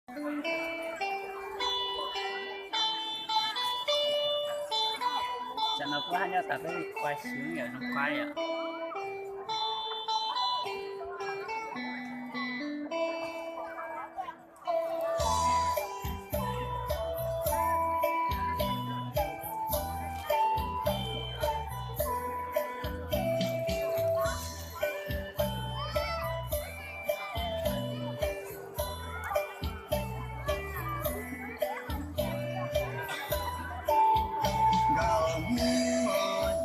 Tsam no kuv haj nyob tas peb quaj xyuv yom, zoo qaib yom. Nkauj Hmoob,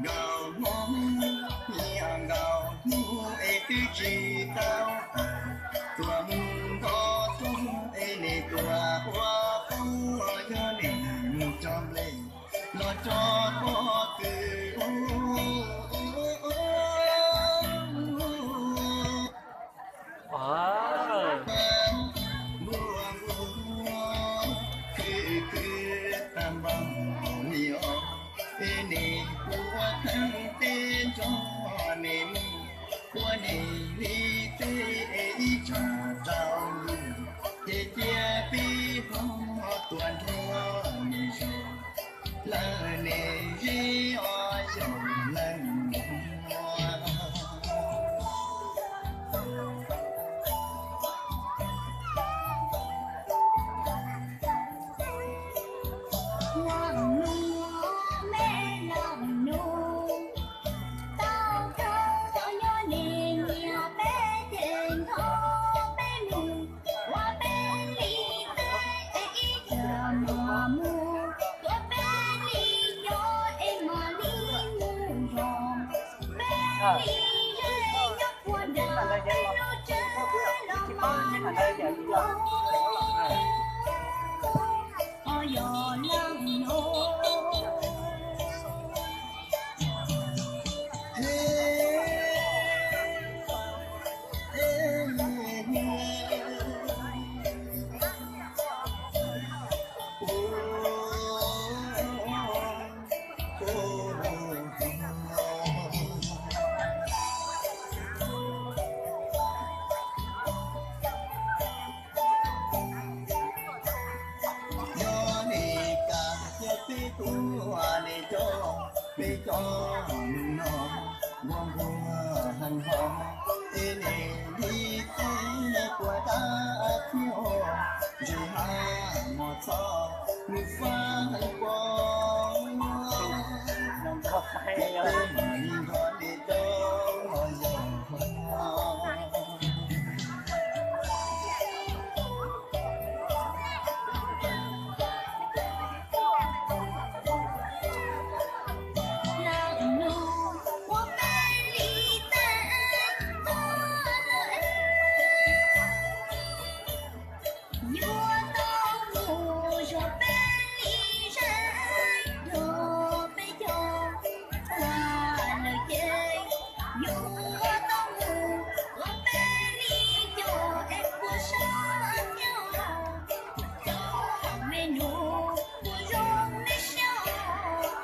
nkauj Hmoob, niam nkauj Hmoob es twb tsis tau tas, tuaj mus nto roob es nej tuaj ua qoob, yog nej mus tso nplej los tso pob kws. Npua npua khwv khwv tag npaum li os, es nej puas theej teb nrog nej mus, puas nej li teb es ib tsam rau lwm, ces cia peb ho tuaj nrog nej zov lawm nej zeb os yog leej muam. Leej nus, me leej nus, tau kawg tau nyob niam nyiam peb ces nrog peb mus, ua peb li teb es ib tsam mos mus, ua peb li cov es mam li mus zov, peb li zej nyob puag nram peb lub tsev los mas os yog leej nus. Yog nej kam cia peb tuaj nej cov, peb cov no nquag nquag heev hov, es nej li teb puas tab thiab, ntshe haj mos txhob mus fab heev pom, peb mam li nrog nej cov los yog. Yuav tau mus zov peb li zej, yog peb cov ua lawm ces yuav tau mus ua peb li cov es puas sab thiab, cov me nus puas zoo nej siab os.